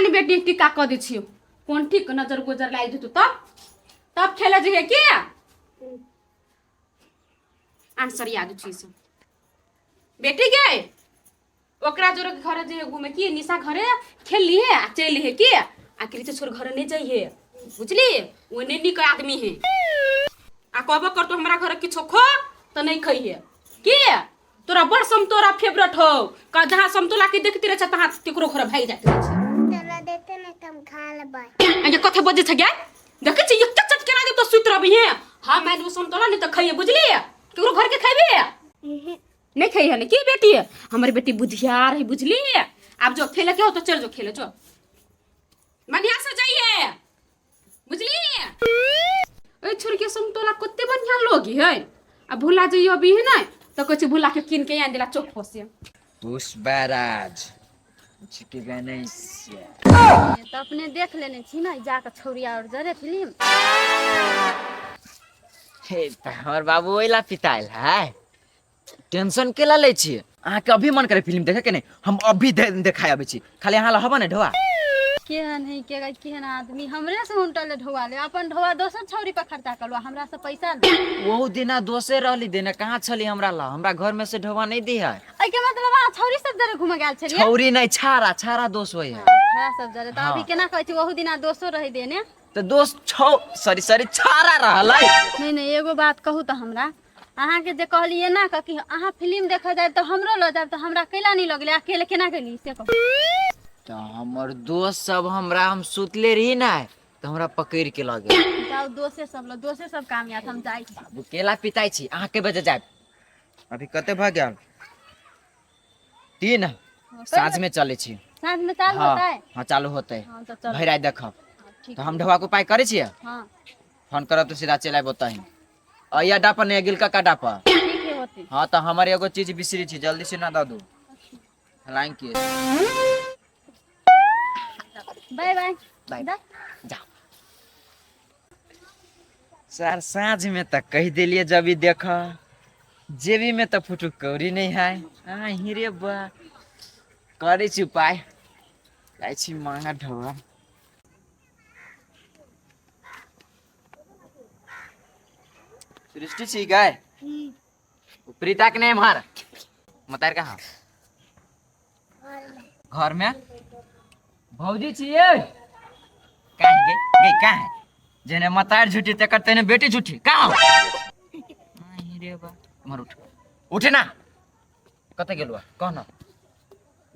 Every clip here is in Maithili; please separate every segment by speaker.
Speaker 1: आन बेटी टीका कऽ दै छियौ कोन ठीक नजर गुजर लागि जेतौ तब तब खेले जइहे के आन सरिया दै छी सब बेटी गे ओकरा जोरे घरे जे घूमे की निशा घरे खेल लिए आ चल लिए की आ कृति छोड़ घरे नहीं जाइए बुझली वो नहीं निक आदमी है आ कहबो करतो हमरा घरे किछो खो तो नहीं खइहे की तोरा बड़ समतोरा फेवरेट हो का जहाँ समतोला के देखते रहे तहाँ केकरो घर भागि जाते रहे छै।
Speaker 2: तोरा देते ने त हम खा लेबै
Speaker 1: आ ये कथे बजे छै गे देखै छी एक चट केना देब तो सुति रहबी हे हाँ मैं समतोला नहीं तो खइहे बुझली केकरो घर के खइबे नहीं खाई है की बेटी हमारी बेटी बुधियार है बुझली आप जो खेले के हो तो चल जो खेले जो बढ़िया से जाइए बुझली ए छोड़ के समतोला कते बढ़िया लोग है आ भूला जइयो अभी है ना तो कहै छै भूला के कीन के आन देला चौक पर से
Speaker 3: पुष्पराज छिके गणेश
Speaker 4: तऽ अपने देख लेने छी ने जाकऽ छौड़िया और जरे फिल्म।
Speaker 3: हे तऽ हमर बाबू ओहि ला पितायल है। टेंशन केला लै छियै? अहाँके अभी मन करे फिल्म देखे के नहीं, हम अभी देखाय अबै छी, खाली अहाँ लहब ने ढोआ।
Speaker 4: केहन है के केहन आदमी हमरे से उनटल ढोआ ले, अपन ढोआ दोसर छौरी पर खर्चा करलो, हमरा से पैसा ले।
Speaker 3: ओहू दिना दोसे रहली देने, कहाँ छली हमरा ला, हमरा घर में से ढोआ नहीं दी है।
Speaker 4: एहि के मतलब अहाँ छौरी सब जरे घूमे गेल छलियै?
Speaker 3: छौरी नहीं, छाड़ा छाड़ा दोस होय है।
Speaker 4: छाड़ा सब जरे। तऽ
Speaker 3: हाँ।
Speaker 4: अभी केना कहै छी ओहू दिना दोसो रही देने?
Speaker 3: तऽ दोस छौ, सॉरी सॉरी, छाड़ा रहलै।
Speaker 4: नहीं नहीं, एगो बात कहू तऽ हमरा अहाँके जे कहलियै ना कि अहाँ फिल्म देखऽ जायब तऽ हमरो लऽ जायब, तऽ हमरा कैला नहि लऽ गेलै? अकेले केना गेली से कहू।
Speaker 3: तऽ हमर दोस्त सब हमरा, हम सुतले रही ना तऽ हमरा पकड़ के लऽ गेल।
Speaker 4: जाउ दोसे सब लऽ, दोसे सब काम याद, हम जाइ छी।
Speaker 3: बाबू केला पिताइ छी? अहाँ के बजे जायब? अभी कते भऽ गेल? 3। साँझ में चलै छी।
Speaker 4: साँझ में चालू
Speaker 3: हाँ,
Speaker 4: होतै?
Speaker 3: हाँ चालू होतै।
Speaker 4: हाँ तऽ चलू।
Speaker 3: भरि राति देखब।
Speaker 4: ठीक।
Speaker 3: तऽ हम ढोआ के उपाय करै छियै।
Speaker 4: हाँ।
Speaker 3: फोन करब तऽ सीधा चलि आयब ओतहि। अइया डापर नहीं गिलका का डापर।
Speaker 4: ठीक है होते।
Speaker 3: हाँ तो हमारे एगो चीज बिसरी छी, जल्दी से ना दऽ दू। Thank you.
Speaker 4: Bye bye.
Speaker 3: Bye.
Speaker 4: जा।
Speaker 3: जाओ सर, साँझ में तक कह दिलिए जब ही देख जेबी में तो फुटू कौड़ी नहीं है। आ हिरे बा करे छी उपाय, जाइ छी मांगा ढोआ। सृष्टि छी गाय प्रीता के नहीं मार मतार कहाँ घर में भौजी छियै काहे गई गई काहे जेने मतार झूठी तेकर तेने बेटी झूठी कहाँ आई रे बा उम्हर उठ उठे ना कतऽ गेलो कह ना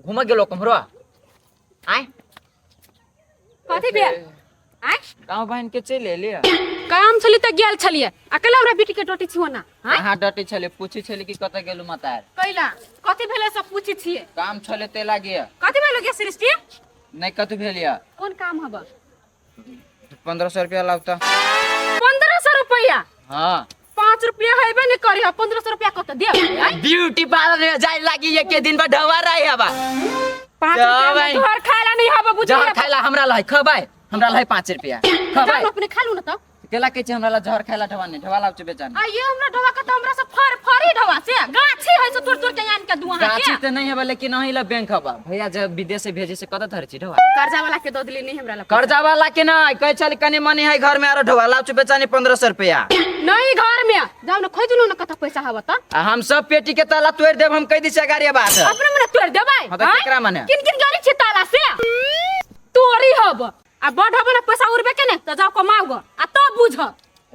Speaker 3: घूमऽ गेलो कम्हरो आय
Speaker 1: कथी भेल आय?
Speaker 3: गाँव बहन के चलि एलियै।
Speaker 1: काम छली तऽ गेल छलियै, अकेला हमरा बेटी के डटी छी ओना। आँय?
Speaker 3: कहाँ डटे छलै? पूछै छलै कि कतऽ गेलू मतार।
Speaker 1: कैला कथी भेलै सब पूछै छियै?
Speaker 3: काम छलै ते लागिए।
Speaker 1: कथी भेल गे सृष्टि?
Speaker 3: नहि कथी भेल यऽ।
Speaker 1: कोन काम हब?
Speaker 3: 1500 रुपया लाउ तऽ।
Speaker 1: 1500 रुपया?
Speaker 3: हाँ।
Speaker 1: 5 रुपया हेबे नहि करी, 1500 रुपया कतऽ देब? आँय?
Speaker 3: ब्यूटी पार्लर में जाय लागी एके दिन पर ढवा रही हवा।
Speaker 1: 5 रुपया में
Speaker 3: जाबै।
Speaker 1: तोहर खाय ला नहीं हब बुझलियै?
Speaker 3: जहर खाय ला हमरा लहै खबै, हमरा लहै 5 रुपया खबै।
Speaker 1: जानु अपने खा लू ना तऽ।
Speaker 3: केला कहै छै हमरा ला जहर खाय ला ढवा नहीं, ढवा लाउ छै बेचानी।
Speaker 1: आ ये हमरा ढवा के तऽ हमरा से फर फरी ढवा से गाछी है से तोड़ तोड़ के आन के दू अहाँ
Speaker 3: गाछी
Speaker 1: के।
Speaker 3: तऽ नहीं हेबे लेकिन अहीं ला बैंक हबा भैया जब विदेश से भेजे से कतऽ धरे छी ढवा?
Speaker 1: कर्जा वाला के दऽ देली नहीं हमरा ला।
Speaker 3: कर्जा वाला के नहीं कहै छल कनी मनी है घर में आरो ढवा लाउ छै बेचानी 1500 रुपया।
Speaker 1: नहीं घर में जाउ ना खोजलू ना कतऽ पैसा हबा तऽ।
Speaker 3: आ हम सब पेटी के ताला तोड़ देब, हम कह दी छै गाड़ी बात।
Speaker 1: अपने मने तोड़ देबै?
Speaker 3: हाँ तऽ
Speaker 1: आँय?
Speaker 3: केकरा मने?
Speaker 1: किन किन गाड़ी छै ताला से तोरी हब आ बड़ हब ना पैसा उड़बे के ने तऽ जाओ कमाओ ग आ तब बुझ।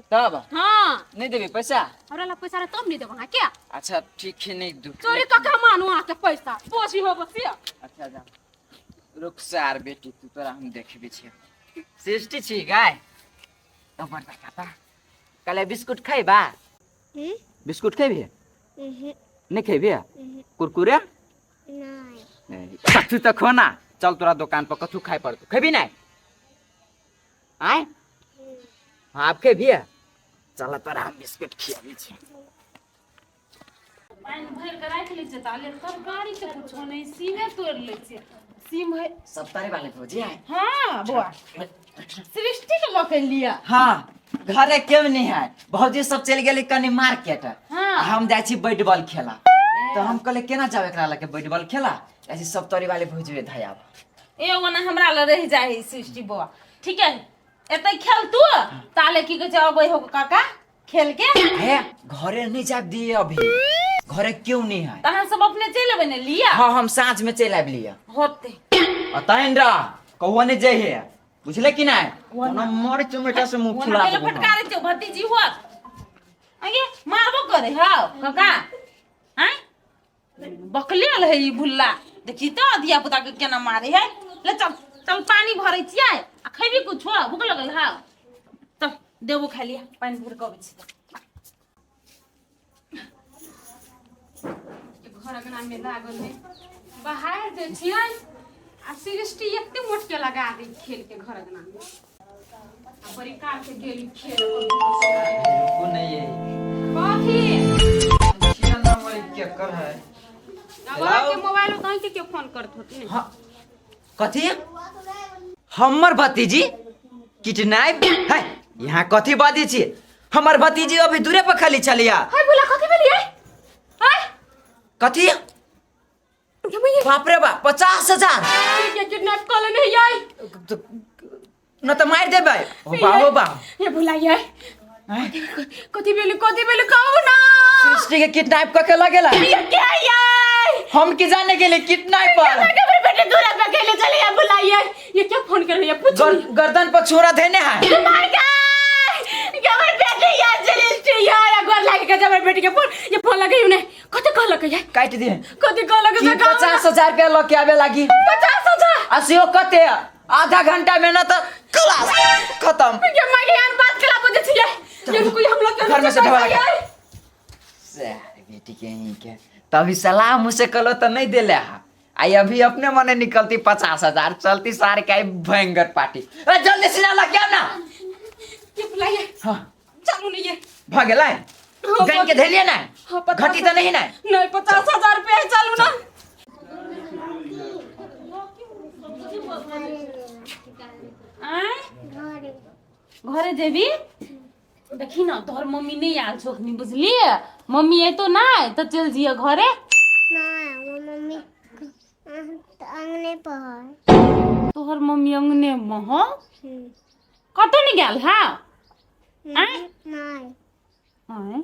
Speaker 3: तब?
Speaker 1: हाँ।
Speaker 3: नहीं देबी पैसा?
Speaker 1: हमरा ला पैसा रहे तब नहीं देब अहाँ के।
Speaker 3: अच्छा ठीक है नहीं दू।
Speaker 1: चोरी कऽ के हम आनू अहाँ के पैसा पोसी होब से।
Speaker 3: अच्छा जा रुक सार बेटी तू तोरा हम देखबे छियै। सृष्टि छी गाय तो बड़का काता कल बिस्कुट खैबा? बिस्कुट खैबी? नहीं खैबी? कुरकुरे?
Speaker 2: नहीं।
Speaker 3: कथू तऽ खो ना, चल तोरा दोकान पर कथू खाय पड़तौ, खैबी नहीं? आय हाँ आप खेबी? चल तोरा हम बिस्कुट खियाबै छी।
Speaker 5: पानि भरि कऽ राखि लै छियै ताले तरकारी के कुछो नहि, सीमे तोड़ि लै छियै सीम है।
Speaker 3: सब तारे वाले भौजी आए?
Speaker 5: हाँ बौआ, सृष्टि के लऽ के लिअ।
Speaker 3: हाँ घरे केओ नहीं है, भौजी सब चलि गेली कनी मार्केट।
Speaker 5: हाँ।
Speaker 3: आ हम जाइ छी बैट बॉल खेला, तऽ हम कहले केना जाब एकरा लके बैट बॉल खेला, जाइ छी सब तोरी वाले भौजी धयाब।
Speaker 5: ए ओना हमरा लग रहि जाइ है सृष्टि बौआ। ठीक है, एतै खेल तू, ताले की कहै छै अबै हो काका खेल के।
Speaker 3: हे घरे नहीं जाब दिए, अभी घरे क्यों नहीं है?
Speaker 5: तऽ अहाँ सब अपने चलि एबै ने लिया?
Speaker 3: हाँ, हम साँझ में चलि आबि लिया।
Speaker 5: होते।
Speaker 3: आ तहन रह कहुआ नहीं जाइ है, बुझले कि नहीं? ओना मर चमेटा से मुंह
Speaker 5: ओना
Speaker 3: फुला
Speaker 5: पहिले
Speaker 3: देबो हम।
Speaker 5: फटकारै छै भतीजी होत। आगे मारबो करे हौ काका। आँय बकलेल है ई भुल्ला, देखी तऽ धिया पुता के केना मारे है। ले चल चल, पानी भरै छियै आ खैबी कुछो? भूख लगल हौ? चल देबो खाइ लिया, पानि भरि कऽ अबै छी।
Speaker 1: घर अंगना में लागल है, बाहर जे छियै आ सृष्टि एते मोट के लगा दी खेल के घर अंगना में, आ बड़ी काल के गेली खेल।
Speaker 3: रुको नहीं है।
Speaker 1: कथी?
Speaker 3: छिया नंबर केकर है?
Speaker 1: अब अहाँके मोबाइल में कहीं के केओ फोन करत होत ने।
Speaker 3: हाँ, कथी? हमर भतीजी किडनैप है? यहाँ कथी बाजै छी? हमर भतीजी अभी दूरे पर खाली छलिया।
Speaker 1: हाय बोला, कथी भेलियै? हाय।
Speaker 3: कथी? बाप रे बाप, 50,000!
Speaker 1: के किडनैप कऽ लेने यै।
Speaker 3: न तऽ मारि देबै। हो बा, हो बा।
Speaker 1: ये भुलाइयै, कथी भेलै? कथी भेलै, कहू ना।
Speaker 3: सृष्टि के किडनैप कऽ के लगेला।
Speaker 1: ये के यै?
Speaker 3: हम की जाने गेले किडनैपर।
Speaker 1: के बेटे दूर पे अकेले चले या भुलाइयै, ये क्या फोन कर रही है? पूछ।
Speaker 3: गर्दन पर छोरा देने है।
Speaker 1: मार के हमर बेटी या सृष्टि या या गोर लागे के हमर बेटी के फोन, ये फोन लगैयो ने। कथी कहलक यै?
Speaker 3: काटि दिए।
Speaker 1: कथी कहलक से?
Speaker 3: 50,000 रुपया लऽ के आबे लागी।
Speaker 1: 50,000?
Speaker 3: आ सेहो कते? आधा घंटा में न तऽ खलास खत्म।
Speaker 1: ये माय के यार बात कला बजे छियै। ये रुको, हम लोग के
Speaker 3: घर में से ढोला के। सारे बेटी के यहीं के तभी सलाह मुझसे कलो तो नहीं देले हा। आई अभी अपने मने निकलती 50,000, चलती सारे के आई भयंकर पार्टी। ए जल्दी से ना लग ना।
Speaker 1: ये बुलाइए।
Speaker 3: हाँ।
Speaker 1: चलू नहीं ये।
Speaker 3: भऽ गेलै?
Speaker 1: हाँ,
Speaker 3: गन के धेलिए ना?
Speaker 1: हाँ, 50।
Speaker 3: घटी तऽ नहीं ना?
Speaker 1: नहीं, 50,000 रुपया है, चलू ना।
Speaker 5: आँय?
Speaker 2: घरे।
Speaker 5: घरे जेबी? देखी न, तोहर मम्मी नहि आयल छौ अखनी, बुझलियै? मम्मी एतो नहि तऽ चलि जइहे घरे।
Speaker 2: नहीं, वो मम्मी अंगने पर है।
Speaker 5: तोहर मम्मी अंगने मे हौ? कतौ नहि गेल हौ? आँय?
Speaker 2: नहीं।
Speaker 5: आँय,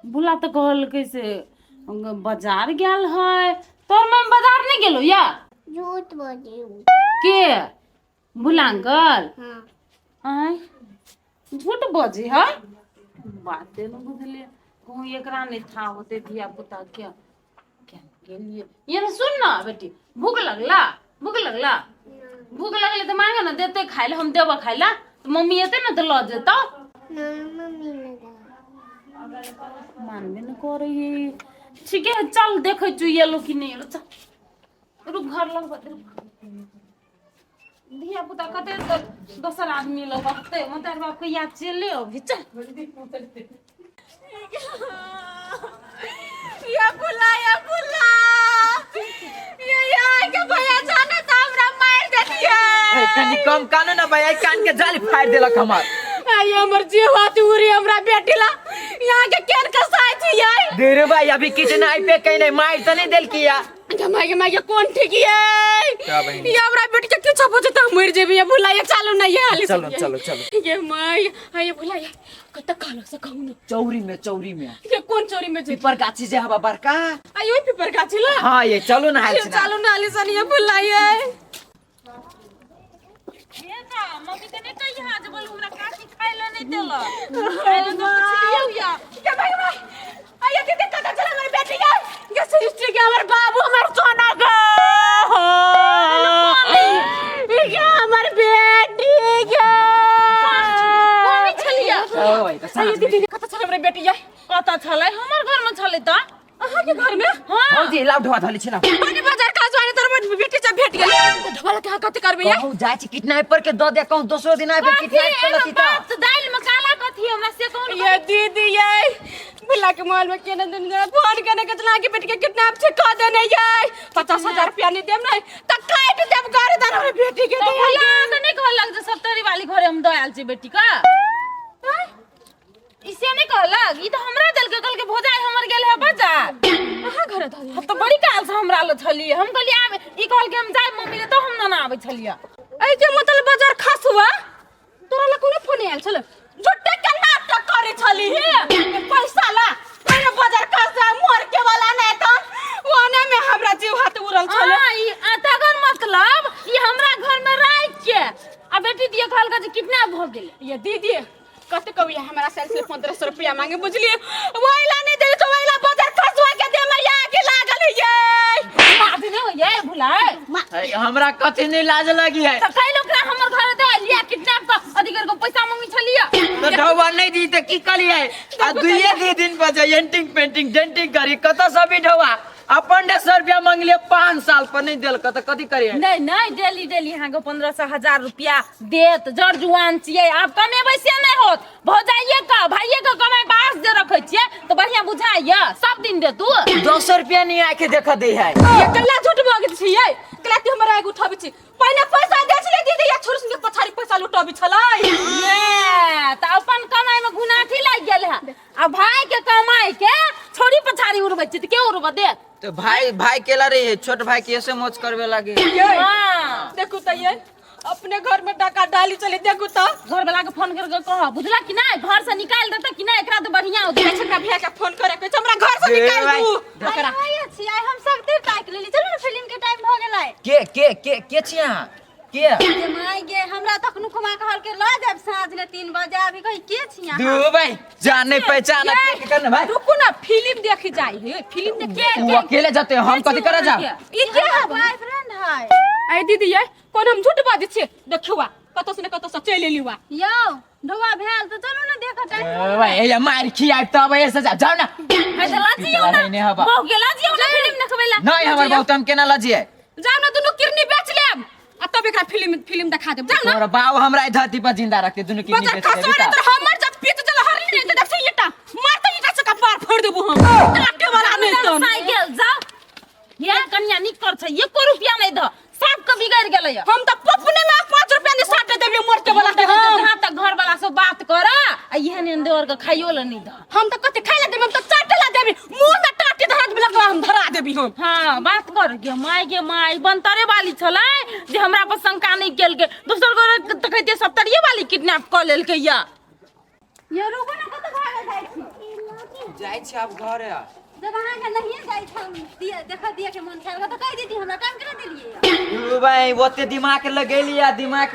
Speaker 5: बुला तऽ कहलकै से बाजार गेल है। तोहर मम्मी बाजार नहि गेलो या?
Speaker 2: झूठ बोली हूँ।
Speaker 5: के भुला अंकल?
Speaker 2: हाँ।
Speaker 5: आँय, झूठ बजे है? बाते न बुझलियै, कहूँ एकरा नहि था होते धिया पुता के केना गेलियै। ये ने सुन न बेटी, भूख लगला? भूख लगला? भूख लगले तऽ मांगे न, देते खाइ लए, हम देबऽ खाइ लए। तऽ मम्मी एतै ने तऽ लऽ जेतौ।
Speaker 2: नहीं, मम्मी लगा।
Speaker 5: मानबे न करै है। ठीके है, चल देखै छियौ एलो कि नहि एलो। चल, रुक, घर लग रुक। धिया पुता कते दोसर आदमी लग रहतै, मतार बाप के याद चले अभी। चल।
Speaker 1: या बुला, या बुला, ये या के भैया जाने त हमरा मार देतियै।
Speaker 3: ए, कनी कम कानू ना भाई, कान के जाली फाड़ देलक हमर।
Speaker 1: आई हमर जीव हाथ उरी हमरा बेटी ला यहाँ के केन कसाई छियै।
Speaker 3: दे रे भाई, अभी किडनैप पे कहीं नहीं मार तो नहीं देल किया।
Speaker 1: माय माय, कोन ठीक ये?
Speaker 3: क्या बहिन?
Speaker 1: ये हमरा बेटी के किछो भऽ जेतै, हम मरि जेबै। ये भुलाइए, चलू ना ये हाली।
Speaker 3: चलो, चलो, चलो।
Speaker 1: ये my, ये भुलाइए, कतऽ कहलो से कहू ना।
Speaker 3: चौरी में, चौरी में।
Speaker 1: ये कोन चोरी में जे?
Speaker 3: पीपर गाछी जे हवा बड़का।
Speaker 1: आयो पीपर गाछी ला।
Speaker 3: हाँ, ये चलो ना हाल
Speaker 1: ये
Speaker 3: से ना।
Speaker 1: चलू ना हाली सन। ये भुलाइए।
Speaker 5: हे का मम्मी के नहि कहिया जे बोलू हमरा काकी खाइ लए नहि देलक, खाइ लए तऽ पुछलियौ या।
Speaker 1: ये भाई भाई, आइए दीदी, कतऽ चल हमर बेटी ये? ये सृष्टि के हमर बाबू, हमर सोना के, ये हमर बेटी के।
Speaker 5: कोन छलियै?
Speaker 3: ओए तऽ साँझ
Speaker 1: आइए
Speaker 3: में।
Speaker 1: दीदी, कतऽ चल हमर बेटी ये?
Speaker 5: कतऽ छलै? हमर घरमे छलै तऽ।
Speaker 1: अहाँके घर में?
Speaker 5: हाँ।
Speaker 3: भौजी, लाउ ढोआ धली छी, लाउ।
Speaker 1: पानी बाजार का जाने तोर बेटी जब भेट गेल तऽ ढोला के कथी करबै ये?
Speaker 3: कहूँ जाइ छी किडनैपर के दऽ दे, कहूँ दोसरो दिन आबि
Speaker 5: कथी
Speaker 3: किडनैप
Speaker 5: एहिमे
Speaker 3: कऽ लती तऽ।
Speaker 5: बात दालि मे काला कथी, हमरा से कहू ने।
Speaker 1: ये दीदी, ये बुला के मोबाइल में केने दिन फोन केने के चला के बेटी के किडनैप छै कह देने ये, 50,000 रुपया नहीं देब नहीं त काट देब गर्दन हमर बेटी के।
Speaker 5: तऽ
Speaker 1: दे।
Speaker 5: भुला तऽ नहि कहलक जे सप्तरी वाली घरे हम दऽ आयल छी बेटी के? इसे नहीं कहलक, ई त हमरा देलकै, कहलकै भौजाई हमर गेल है बाजार।
Speaker 1: अहाँ घर धरी
Speaker 5: हम तो बड़ी काल से हमरा ल छलिए, हम कहलिए आबे, ई कहलकै हम जाय मम्मी ले तो हम ना आबै छलिए।
Speaker 1: एहि के मतलब बाजार खास हुआ तोरा ला कोनो फोन आयल छल? झूठे के नाटक करे छली हे, पैसा ला पहिले बाजार खास जा मोर के वाला नहीं त ओने में हमरा जीव हाथ उड़ल छल।
Speaker 5: हां ई तकर मतलब ई हमरा घर में राख के आ बेटी दिए कहलकै जे किडनैप भ गेलै।
Speaker 1: ये दीदी कते कभी हमरा सेल से 1500 रुपया मांगे बुझलिए, वहीला नहीं देले तो वहीला बाजार खसवा के दे मैया के लागल ये
Speaker 5: लाज नहीं होइए भुलाए।
Speaker 3: हमरा कथी नहीं लाज लगी है?
Speaker 5: त कई लोग हमर घर दे लिया किडनैप क अधिकार को पैसा मांगी छलिए।
Speaker 3: तो ढौवा नहीं दी त की करिए? आ दुइये दी दिन पर जे एंटिंग पेंटिंग डेंटिंग करी कत सब भी ढौवा अपन 150 रुपया मांगलिए 5 साल पर नहीं देलक त कथी करिए?
Speaker 5: नहीं नहीं डेली डेली अहाँ के 1500 1000 रुपया देत, जर जुआन छियै आब कमेबै से नहीं होत, भौजाइये का भाइये का कमाई बास जे रखै छियै त बढ़िया बुझाइया सब दिन दे तू
Speaker 3: 200 रुपया नहीं आके देख दे है।
Speaker 1: ये कल्ला झूठ बोलैत छियै, कल्ला तू हमरा एगो उठाबै छी, पहिले पैसा दे छलै दीदी या छोड़ सुन के पछाड़ी पैसा लुटाबै छलै।
Speaker 5: ने त अपन कमाई में गुनाठी लागि गेल है आ भाई के कमाई के छोड़ी पछाड़ी उड़बै छी त के उड़ब देत?
Speaker 3: तो भाई भाई केला रही है, छोट भाई के ऐसे मौज करवे लागे।
Speaker 5: हां
Speaker 1: देखू त ये अपने घर में डाका डाली चले, देखू त
Speaker 5: घर वाला के फोन करके कह बुझला कि नहीं घर से निकाल देता कि नहीं, एकरा तो बढ़िया होत।
Speaker 1: एकरा भैया के फोन करे के हमरा घर से निकाल दू।
Speaker 4: एकरा छी आई हम सब देर ताक लेली, चलू ना फिल्म के टाइम भ गेलै।
Speaker 3: के के के के छी अहाँ के?
Speaker 4: जे माय गे हमरा तखनु खुमा कहल के ल जाब साँझ ने 3 बजे, अभी कही के छी अहाँ?
Speaker 3: दू भाई जान नहीं पहचान के करने भाई।
Speaker 1: रुकू ना फिल्म देखे जाई है, फिल्म देखे
Speaker 3: वो अकेले जाते हम कथी करे जा?
Speaker 1: ई के है
Speaker 4: बॉयफ्रेंड है।
Speaker 1: आई दीदी ये कोन हम झूठ बाजै छियै, देखियौ कतौ से ने कतौ से चलि एली वा।
Speaker 4: यौ ढौआ भेल त चलू ना देख टाइम।
Speaker 3: भाई ए मार खियाब तब ऐसे जा जाओ ना।
Speaker 5: है त लजियौ ना
Speaker 3: नहीं हबा।
Speaker 5: बहु के लजियौ ना फिल्म देखबै ला।
Speaker 3: नहीं हमर बहु हम केना लजिए?
Speaker 1: जाओ ना दुनू किरनी बेच लेब आ तब एकरा फिल्म फिल्म देखा देब। जाओ ना
Speaker 3: तोरा बाप हमरा ई धरती पर जिंदा रखते दुनू किडनी
Speaker 1: बजर
Speaker 3: बेच
Speaker 1: खसवा
Speaker 3: देबी
Speaker 1: ने
Speaker 3: त।
Speaker 1: तो हमर जब पीत जल हरली नहीं त देखै ईटा मारते ईटा से कपार फोड़ देबू हम काटे वाला नहीं तो।
Speaker 5: साइकिल जाओ ये कन्या निक कर छै, एको रुपया नहीं द, सब के बिगड़ गेलै।
Speaker 1: हम त पपने में 5 रुपया नहीं साटे देबे मरते वाला के। हम
Speaker 5: जहाँ तक घर वाला से बात कर आ एहन एहन देवर के खाइयो ल नहीं द।
Speaker 1: हम त कते खाइ ला देबे, हम त चाटे ला देबे, मुंह में टाटी धरा देबे लगवा हम धरा देबी हम।
Speaker 5: हाँ बात कर गे माय गे माय बनतरे वाली छलै जे हमरा पर शंका नहीं केलकै, दोसर गोरे त कहते सप्तरिये वाली किडनैप क लेलकै। या
Speaker 4: यौ रुकू ना कतौ भागल जाइ छी?
Speaker 3: जाइ छी आब घरे।
Speaker 4: जब अहाँके नहिये जाइ छल देख दिए के मन छल त कहि देती हमरा, टाइम केना देलियै?
Speaker 3: दू भाई ओते दिमाग लगेली आ दिमाग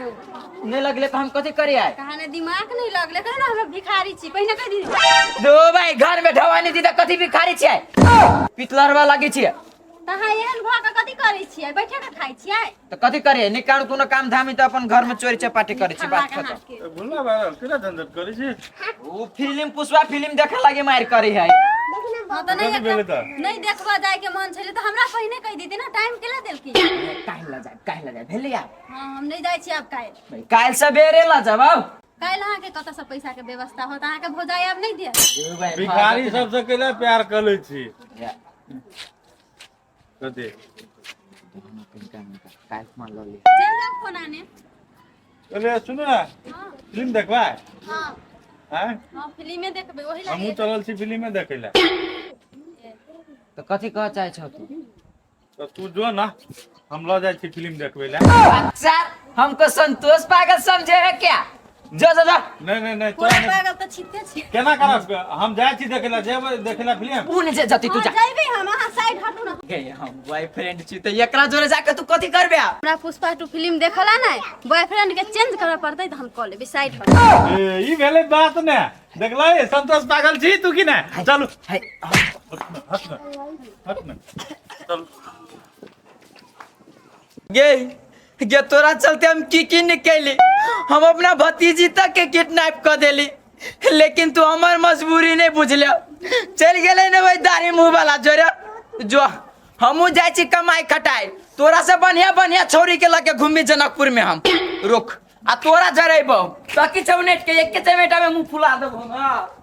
Speaker 3: नहीं लगले त हम कथी करिए?
Speaker 4: कहा ने दिमाग नहीं लगले, कहे ना हमरा भिखारी छी, पहिने कहि दी।
Speaker 3: दू भाई घर में ढवा नहीं दी त कथी भिखारी छियै? पितलरवा लागे छियै।
Speaker 4: त अहाँ एहन भऽ कऽ कथी करै छियै? बैठे कऽ खाइ छियै?
Speaker 3: त कथी करिए? निकाल कोनो काम धामी त अपन घर में चोरी चपाटी करै छी, बात खत्म।
Speaker 6: भुला बाबा केना झंझट करै छी?
Speaker 3: उ फिल्म पुष्पा फिल्म देखे लागे मार करै है।
Speaker 4: हाँ त नहीं
Speaker 6: कथी भेलै त?
Speaker 4: नहीं देखबा जाय के मन छलै त हमरा पहिने कहि देती ना, टाइम केला देलखिन?
Speaker 3: काहे ला जाए, काहे ला जाए भेलै आब?
Speaker 4: हाँ हम नहीं जाइ छी आब काल्हि।
Speaker 3: काल्हि सबेरे ला जाब आउ।
Speaker 4: काल्हि अहाँके कतऽ से पैसा के व्यवस्था होत? अहाँके भौजाई आब नहीं देत।
Speaker 6: भिखारी सबसे केला प्यार कर लै छी? कथी?
Speaker 4: चलि जाउ फोन आने।
Speaker 6: अरे सुनू ना फिल्म देखबै?
Speaker 4: हाँ
Speaker 6: आँय
Speaker 4: हाँ फिल्मे देखबै ओही
Speaker 6: हमहूँ
Speaker 4: लागे।
Speaker 6: चलल छी फिल्मे देखै लए।
Speaker 3: त कथी कह चाहे छौ तू?
Speaker 6: तऽ तू जो ना हम लऽ जाइ छी फिल्म देखबै लए।
Speaker 3: अच्छा हमको संतोष पागल समझे है क्या? जो जो जो
Speaker 6: नहीं नहीं नहीं
Speaker 4: पूरा
Speaker 6: तोरा नहि।
Speaker 4: पागल तऽ छिते छी।
Speaker 6: केना करब? हम जाइ छी देखै लए, जेबै देखै लए फिल्म?
Speaker 3: उ नहीं जती तू
Speaker 4: हाँ
Speaker 3: जा।
Speaker 4: जइबै हम, अहाँ साइड हटू ना।
Speaker 3: गे हम बॉयफ्रेंड छी त एकरा जोरे जाके तू कथी करबे?
Speaker 4: हमरा पुष्पा 2 फिल्म देखला नै, बॉयफ्रेंड के चेंज करऽ पड़तै त हम कऽ लेबै, साइड हटू।
Speaker 6: ए, ई भेलै बात ने, देखलै संतोष पागल छी तू कि नहि? चलू
Speaker 3: है
Speaker 6: हट न, हट न, हट न, चलू।
Speaker 3: गे गे तोरा चलते हम की की निकली, हम अपना भतीजी तक के किडनैप कर देली, लेकिन तू हमार मजबूरी नहीं बुझले, चल गेले ने भाई दाढ़ी मुँह वाला जोरे। जो हमू जाइ छी कमाई खटाई, तोरा से बढ़िया बढ़िया छौरी के लके घूमी जनकपुर में हम रुक आ तोरा जरेबो तकी चौनेट के एक चमेटा में मुँह फुला देबो। हाँ।